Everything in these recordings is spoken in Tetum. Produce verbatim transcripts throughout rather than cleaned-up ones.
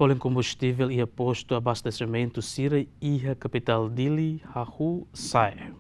Folin kombustivel iha postu abastesimentu sira iha kapitál Dili hahú sa'e.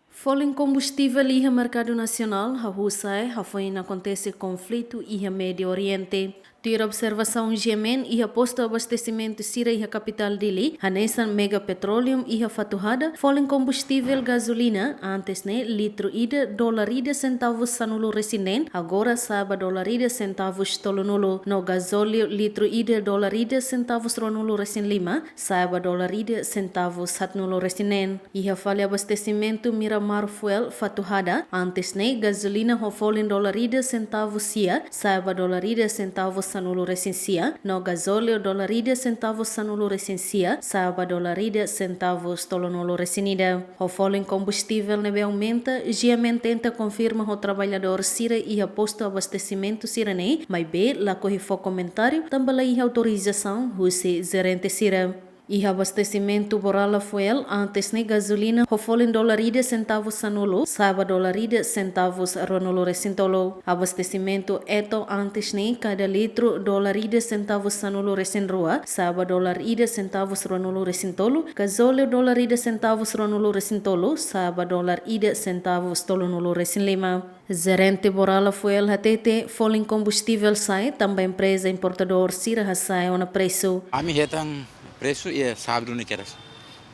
Folin kombustivel iha merkadu nasionál hahú sa'e hafoin akontese konflitu iha Médiu Oriente. Tuir observasaun GMN, iha postu abastesimentu sira iha kapitál Dili, hanesan Mega Petroleum iha Fatuhada, folin kombustivel gazolina, antes ne'e litru ida dolar ida sentavus sanulu-resin-neen, agora sa'e ba dolar ida sentavus tolunulu, no gazóliu litru ida dolar ida sentavus ruanulu-resin-lima, sa'e ba dolar ida sentavus haatnulu-resin-neen. Iha fali abastesimentu Miramar Fuel Fatuhada, antes ne'e gazolina ho folin dolar ida sentavus sia, sa'e ba dolar ida sentavus sanulu-resin-sia, no gazóliu dolar ida sentavus sanulu-resin-sia, sa'e ba dolar ida sentavus tolunulu-resin-ida. Ho folin kombustivel ne'ebé aumenta, GMN tenta konfirma ho traballadór sira iha postu abastesimentu sira-ne'e, maibé lakohi fó komentáriu, tanba la iha autorizasaun husi jerente sira. Iha abastesimentu Borala Fuel, antes ne'e gazolina ho folin dolar ida sentavus sanulu, sa'e ba dolar ida sentavus ruanulu-resin-tolu. Abastesimentu Eto, antes ne'e kada litru dolar ida sentavus sanulu-resin-rua, sa'e ba dolar ida sentavus ruanulu-resin-tolu, gazóliu dolar ida sentavus ruanulu-resin-tolu, sa'e ba dolar ida sentavus tolunulu-resin-lima. Jerente Borala Fuel hatete, folin kombustivel sa'e, tanba empreza importadór sira hasa'e ona presu. Ami hetan presu iha sábadu ne'e kedas.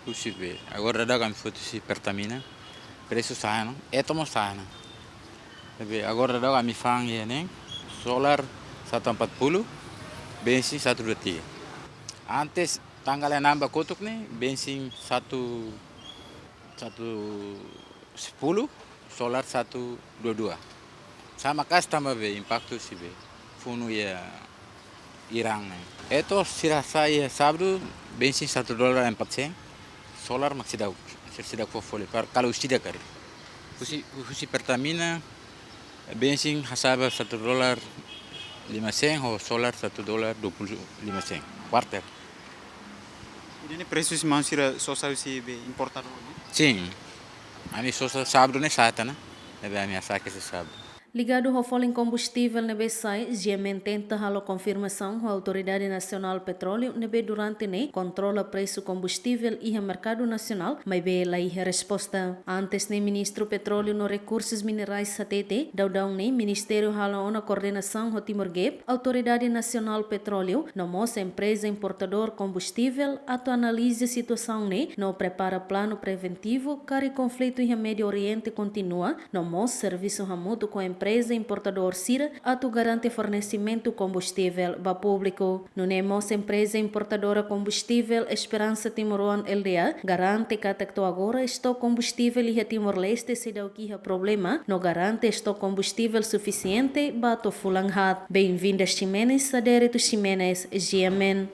Husi be. Agora daudaun ami foti husi Pertamina. Presu sa'e ona. Eto mós sa'e ona. Be, agora daudaun ami fa'an iha ne'e. Solar satu empat puluh, bensin satu dua tiga. Antes tanggal enam ba kotuk ne'e, bensin satu, satu sepuluh, solar satu dua dua. Sa'e maka'as tanba be impaktu husi be funu iha Irán ne'e. Eto sira hasa'e iha sábadu, bensin satu dolar empat sen, solar mak seidauk, sira seidauk fó folin, para kalau seidauk karik. Husi, husi Pertamina, bensin hasa'e ba satu dolar lima sen, ho solar satu dolar dua puluh lima sen. Kuarter. Ida-ne'e presu husi maun sira sosa husi be importadór ne'e? Sin. Ami sosa sábadu ne'e sa'e tiha ona. Ne'ebé ami hasa'e kedas sábadu. Ligadu ho folin kombustivel ne'ebé sa'e, GMN tenta halo konfirmasaun ho Autoridade Nasionál Petróleu ne'ebé durante ne'e kontrola presu kombustivel iha merkadu nasionál, maibé la iha resposta. Antes ne'e Ministru Petróleu no Rekursus Minerais hatete, daudaun ne'e Ministériu halo ona koordenasaun ho Timor Gap, Autoridade Nasionál Petróleu, no mós empreza importadór kombustivel atu analiza situasaun ne'e no prepara planu preventivu karik konflitu iha Médiu Oriente kontinua, no mós servisu hamutuk ho empreza importadór sira atu garante fornesimentu kombustivel ba públiku. Nune'e mós empreza importadora kombustivel Esperança Timoroan Lda garante katak to'o agora estok kombustivel iha Timor-Leste seidauk iha problema, no garante estok kombustivel sufisiente ba to'o fulan haat. Benvinda Ximenes, Adérito Ximenes, GMN.